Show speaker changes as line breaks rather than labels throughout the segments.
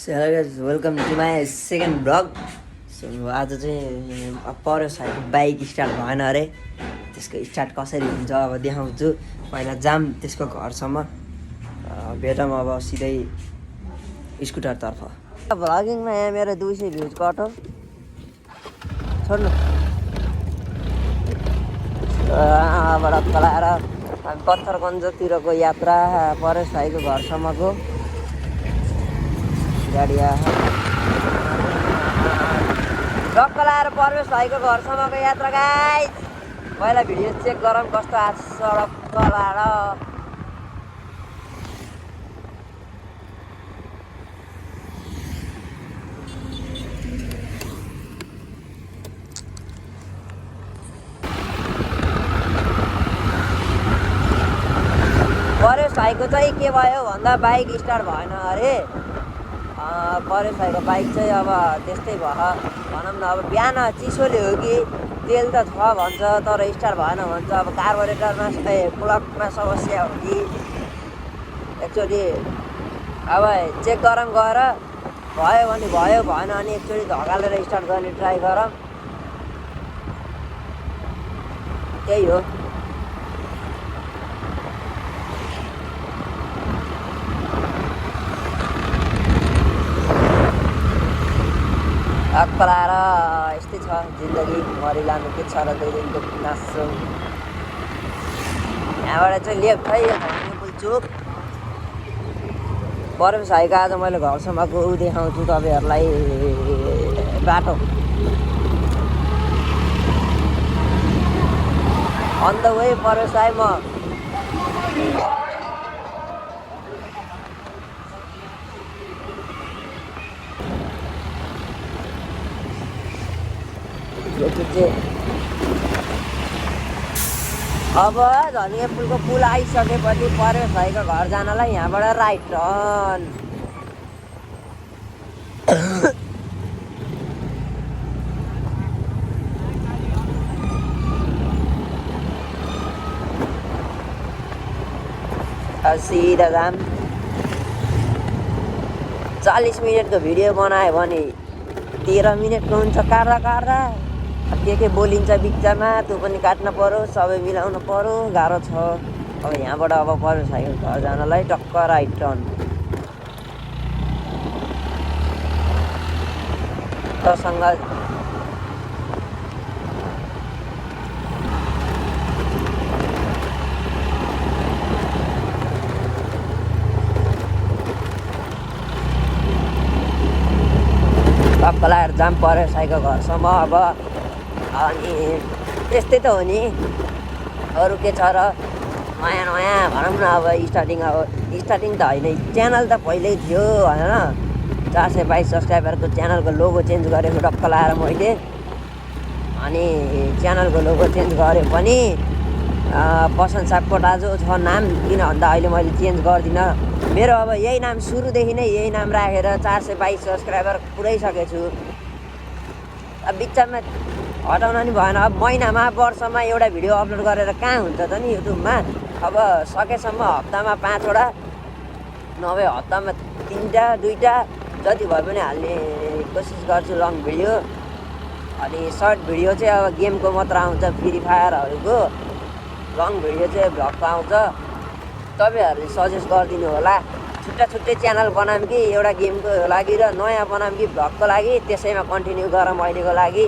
Hello guys welcome to my second blog. So आज चाहिँ परेश भाइको बाइक स्टार्ट भएन अरे, त्यसको स्टार्ट कसरी हुन्छ अब देखाउँछु। पहिला जाम त्यसको घरसम्म भेटौँ अब सिधै स्कुटरतर्फ। भ्लगिङमा यहाँ मेरो 200 भ्युज कट हो, छोड्नु। यहाँबाट चलाएर हामी पत्थरगन्जतिरको यात्रा परेश भाइको घरसम्मको गाडी टक्क लाएर परेश भाइको घरसम्मको यात्रा गाइस। पहिला भिडियो चेक गरौँ कस्तो आज सडक चलाएर। परेश भाइको चाहिँ के भयो भन्दा बाइक स्टार्ट भएन अरे। परेश भाइको बाइक चाहिँ अब त्यस्तै भयो भनौँ न। अब बिहान चिसोले हो कि तेल त छ भन्छ तर स्टार्ट भएन भन्छ। अब कार्बोरेटरमा प्लगमा समस्या हो कि एकचोटि अब चेक गरौँ गएर भयो भने भयो, भएन भने एकचोटि धकालेर स्टार्ट गर्ने ट्राई गरौँ, त्यही हो। अक्कलाएर यस्तै छ जिन्दगी, मरिलानु के छ र 2 दिनको नाच्छु। यहाँबाट चाहिँ लेफ्ट है, पुलचोक परेश भाइको आज मैले घरसम्मको देखाउँछु तपाईँहरूलाई बाटो। अन द वे परेश भाइ म अब धनिया पुलको पुल आइसकेपछि परेश भाइको घर जानलाई यहाँबाट राइट टर्न। सिधा जाम। 40 मिनटको भिडियो बनायो भने 13 मिनटको हुन्छ काट्दा काट्दा। के बोलिन्छ बिचमा त्यो पनि काट्न पर्यो, सबै मिलाउनु पर्यो, गाह्रो छ। अब यहाँबाट अब परेश भाइको घर जानलाई टक्क राइट टर्न। तसँग टक्क लाएर जाम परेश भाइको घरसम्म। अब अनि त्यस्तै त हो नि, अरू के छ र। नयाँ नयाँ भनौँ न अब स्टार्टिङ त होइन, च्यानल त पहिल्यै थियो होइन। 422 सब्सक्राइबरको च्यानलको लोगो चेन्ज गरेको टक्क लाएर मैले। अनि च्यानलको लोगो चेन्ज गरे पनि पसन सापकोटा जो छ नाम, किन भन्दा अहिले मैले चेन्ज गर्दिनँ। मेरो अब यही नाम सुरुदेखि नै यही नाम राखेर 422 सब्सक्राइबर पुऱ्याइसकेको छु। अब बिचमा हटाउन नि भएन। अब महिनामा वर्षमा एउटा भिडियो अपलोड गरेर कहाँ हुन्छ त नि युट्युबमा। अब सकेसम्म हप्तामा 5वटा, नभए हप्तामा 3टा 2टा जति भए पनि हाल्ने कोसिस गर्छु लङ भिडियो। अनि सर्ट भिडियो चाहिँ अब गेमको मात्र आउँछ, फ्री फायरहरूको। लङ भिडियो चाहिँ भ्लगको आउँछ। तपाईँहरूले सजेस्ट गरिदिनु होला छुट्टा छुट्टै च्यानल बनाऊँ कि एउटा गेमको लागि र नयाँ बनाऊँ कि भ्लगको लागि, त्यसैमा कन्टिन्यू गरौँ अहिलेको लागि।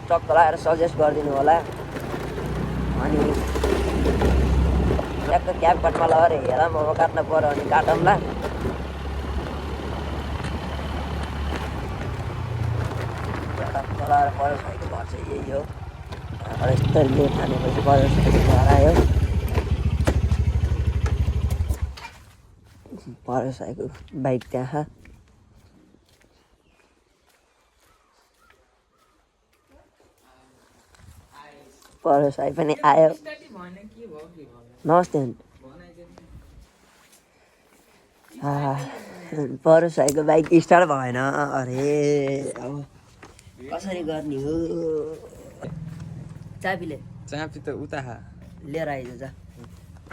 टक्क लगाएर सजेस्ट गरिदिनु होला। अनि ट्याक्क क्याब कटमा लगाएर हेरौँ, अब काट्न पऱ्यो भने काटौँला। टक्क लगाएर परेश भाइको घर चाहिँ यही हो। यहाँबाट यस्तै लेट हानेपछि परेश भाइको घर आयो। परेश भाइको बाइक त्यहाँ। परेश भाइ पनि आयो। नमस्ते। परेश भाइको बाइक स्टार्ट भएन अरे, अब कसरी गर्ने हो। चाबीले
चाबी त उता
लिएर आइज जा।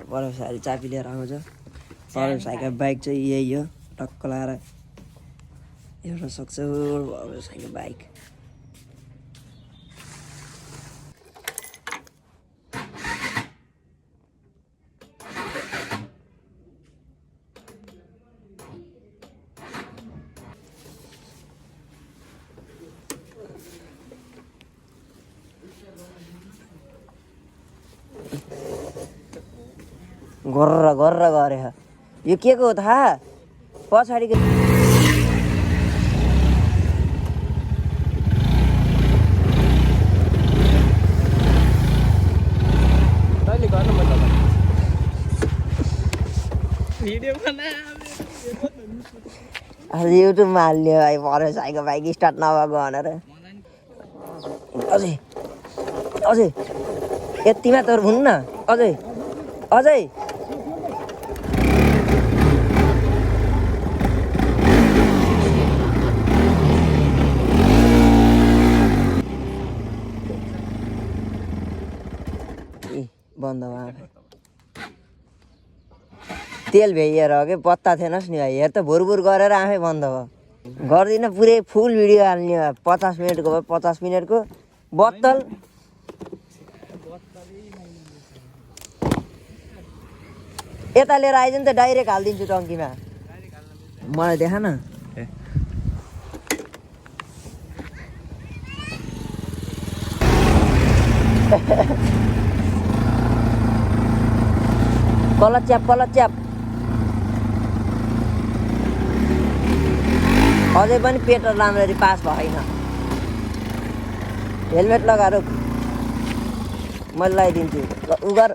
परेश भाइले चाबी लिएर आउँछ। परेश भाइको बाइक चाहिँ यही हो। टक्क लाएर हेर्न सक्छौ छैन बाइक। गर्र गर्र गरे यो के को हो थाहा पछाडिको युट्युबमा हाल्ने भाइ भरे साइको बाइक स्टार्ट नभएको भनेर अझै अझै यतिमा तोर हुन्न अझै अझै बन्द भयो तेल भ्याइएर हो कि पत्ता थिएनस् नि भाइ हेर त भुरभुर गरेर आफै बन्द भयो गर्दिनँ पुरै फुल भिडियो हाल्ने 50 मिनटको भयो 50 मिनटको बोतल यता लिएर आइज नि त डाइरेक्ट हालिदिन्छु टङ्कीमा मलाई देखा न कलच्याप अझै पनि पेट्रोल राम्ररी पास भएन हेलमेट लगा रुक मैले लगाइदिन्छु उ गर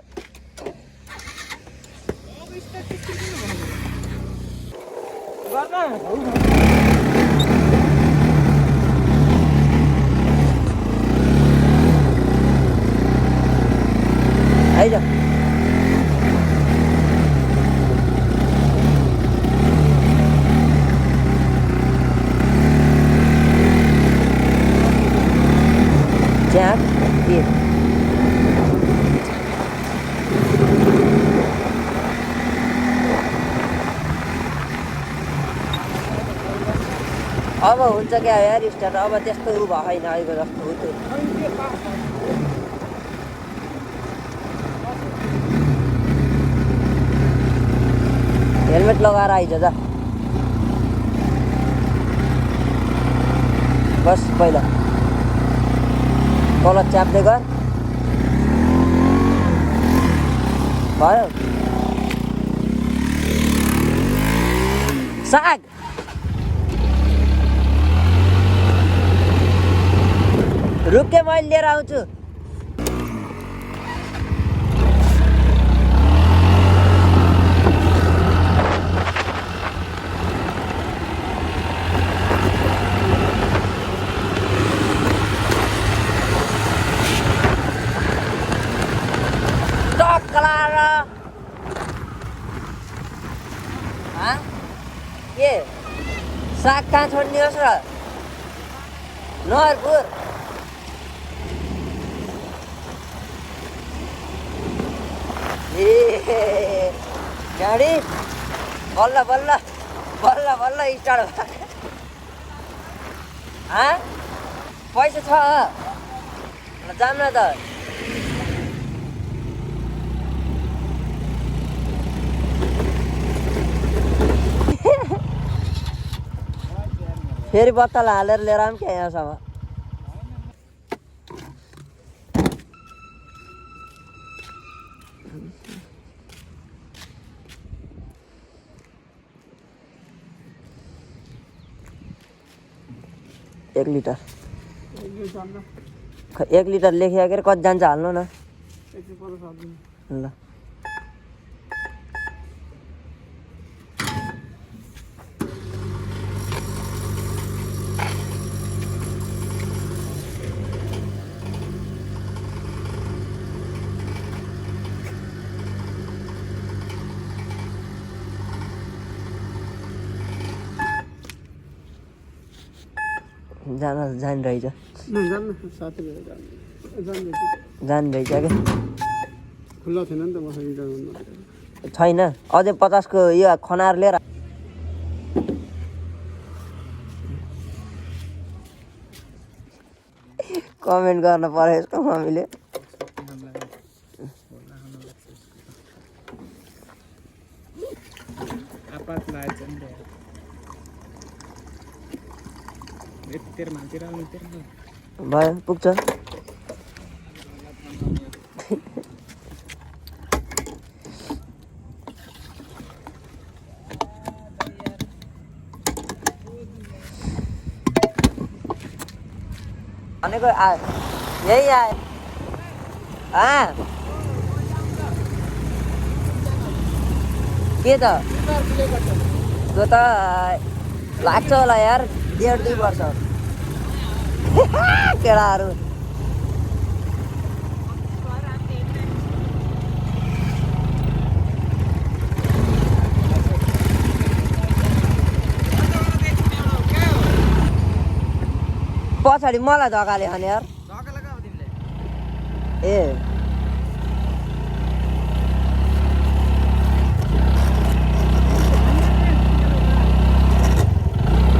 आइज अब हुन्छ क्या यार स्टार्ट अब त्यस्तो उ भएन अहिलेको जस्तो हो त्यो हेलमेट लगाएर आइज जा बस पहिला तल च्याप्दै गर भयो साग रुके मैले लिएर आउँछु के साग कहाँ छोड्ने होस् र नहरपुर ए गाडी बल्ल बल्ल बल्ल बल्ल स्टार्ट भयो पैसा छ जाम न त फेरि बत्तल हालेर लिएर आऊँ क्या यहाँसम्म 1 लिटर 1 लिटर लेख्या के कति जान्छ हाल्नु न ल जान रहेछ जान रहेछ के
खुल्ला छैन नि त मसँग
छैन अझै 50 को यो खनार लिएर कमेन्ट गर्न पर्यो यसको मम्मीले
आपात लायचं नाही तेर माहिती राहून तेर
भयो पुग्छ भनेको यही आयो के त त्यो त लाग्छ होला यार 1.5-2 वर्ष केटाहरू पछाडि मलाई धक्काले हाने यार ए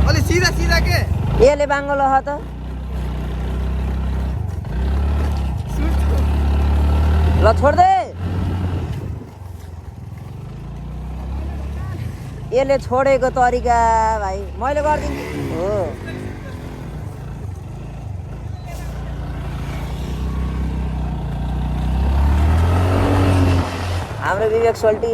अलि सिधा सिधा के
यसले बाङ्गलो ह त ल छोड्दे यसले छोडेको तरिका भाइ मैले गरिदिन्छु हो हाम्रो विवेक सोल्टी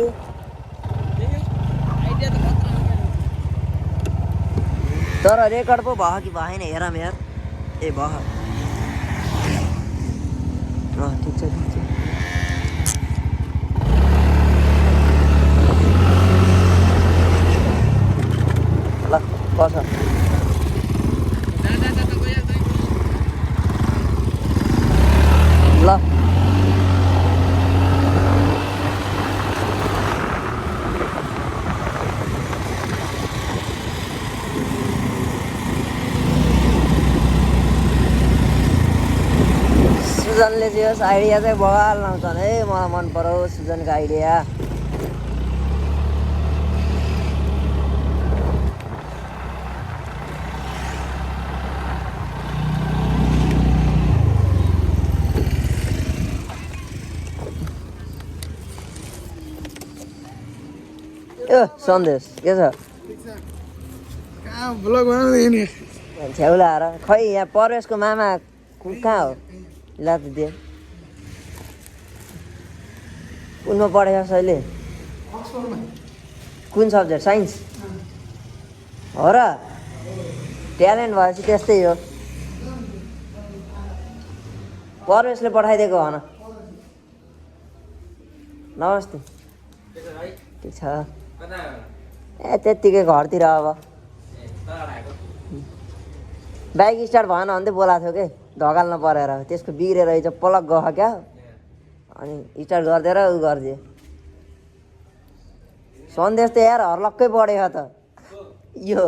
तर रेकर्ड पो भयो कि भएन हेर यार ए भयो ठिक छ ठिक छ ल कसो ल सुजनले चाहिँ यस आइडिया चाहिँ बवाल लाउँछन् है मलाई मन पर्यो सुजनको आइडिया ए सन्देश के छ
कहाँ ब्लग बनाउँदै नि
छेउला आएर खै यहाँ परवेशको मामा कहाँ हो लादिदिए कुनमा पढेको छ अहिले कुन सब्जेक्ट साइन्स हो र ट्यालेन्ट भएपछि त्यस्तै हो परवेशले पठाइदिएको भन नमस्ते ठिक छ ए त्यत्तिकै घरतिर अब बाइक स्टार्ट भएन भने चाहिँ बोलाएको थियो कि ढकाल्न परेर त्यसको बिग्रेर रहेछ पलक गयो क्या अनि स्टार्ट गरिदिएर उ गरिदियो सन्देश त यार हर्लक्कै पढेको त यो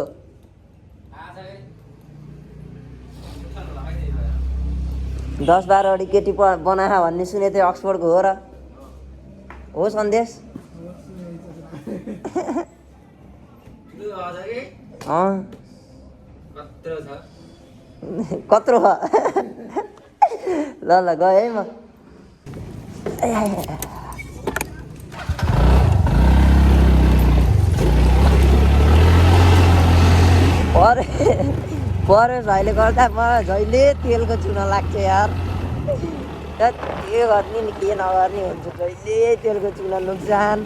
10-12 वटी केटी बनायो भन्ने सुनेको थिएँ अक्सफोर्डको हो र हो सन्देश कत्रो भयो ल ल गएँ है म परेश भाइले गर्दा मलाई जहिले तेलको चुना लाग्छ यार के गर्ने नि के नगर्ने हुन्छ जहिले तेलको चुना नोक्सान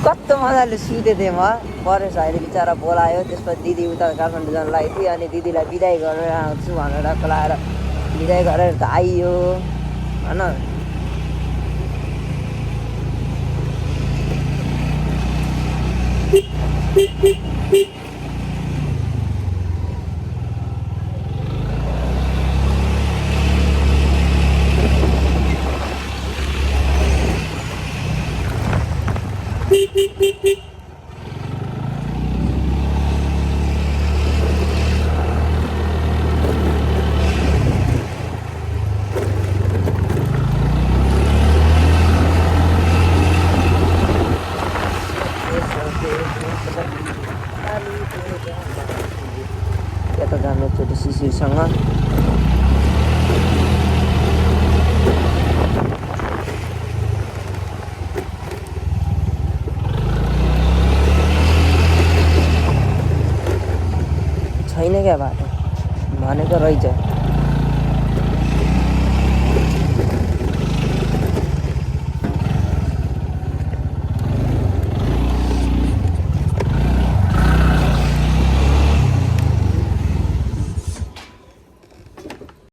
कस्तो मजाले सुतेको थिएँ म परेश भाइले बिचरा बोलायो त्यसपछि दिदी उता काठमाडौँ जान लागेको थिएँ अनि दिदीलाई बिदाई गरेर आउँछु भनेर बोलाएर बिदाई गरेर त आइयो होइन यता जानु एकचोटि शिशिरसँग। छैन क्या बाटो भनेको रहेछ।